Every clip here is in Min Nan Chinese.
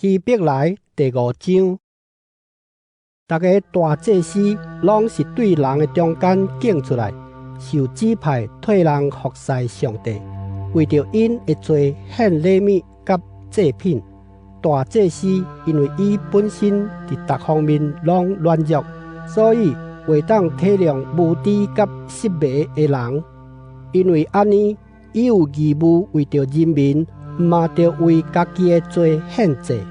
希伯來第五章，逐个大祭司攏是對人的中間揀出來，受指派替人服侍上帝，為著𪜶的罪獻禮物佮祭品。大祭司因為伊本身佇逐方面攏軟弱，所以會當體諒無知佮失迷的人。因為按呢，伊有義務為著人民，毋嘛著為家己的罪獻祭。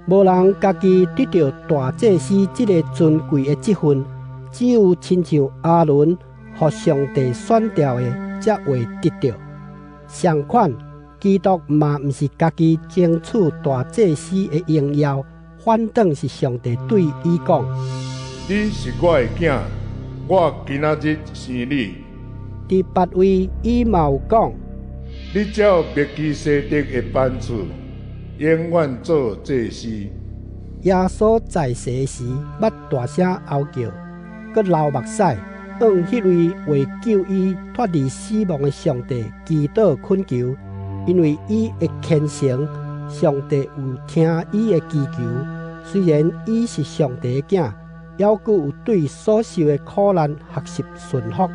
無人家己得著大祭司這个尊貴的職分，只有親像亞倫，予上帝選召的，才會得著。相款，基督嘛毋是家己爭取大祭司的榮耀，反轉是上帝對伊講：你是我的囝，我今仔日生你。佇別位，伊嘛有講：你照麥基洗德的班次，永遠做祭司。耶穌在世時，捌大聲哀叫，閣流目屎，向彼位會救伊脫離死亡的上帝祈禱懇求。因為伊的虔誠，上帝有聽伊的祈求。雖然伊是上帝的囝，猶閣有對所受的苦難學習順服。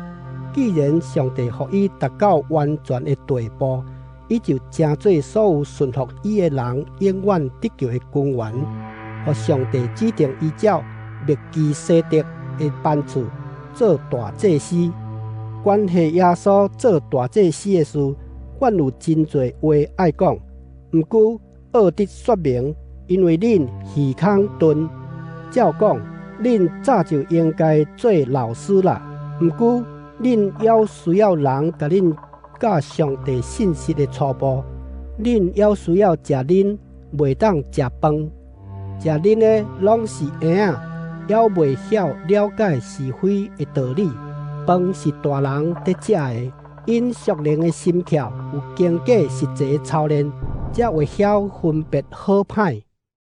既然上帝予伊達到完全的地步，伊就成做所有順服伊的人永遠得救的根源。予上帝指定伊照麥基洗德的班次做大祭司。關係耶穌做大祭司的事，阮有真濟話愛講，毋過僫得說明，因為恁耳孔鈍。照講，恁早就應該做老師啦，毋過恁猶需要人共恁教上帝信息的初步，恁猶需要食奶，袂當食飯。食奶的攏是嬰仔，猶袂曉了解是非的道理。飯是大人佇食的，𪜶屬靈的心竅有經過實際操練，才會曉分別好歹。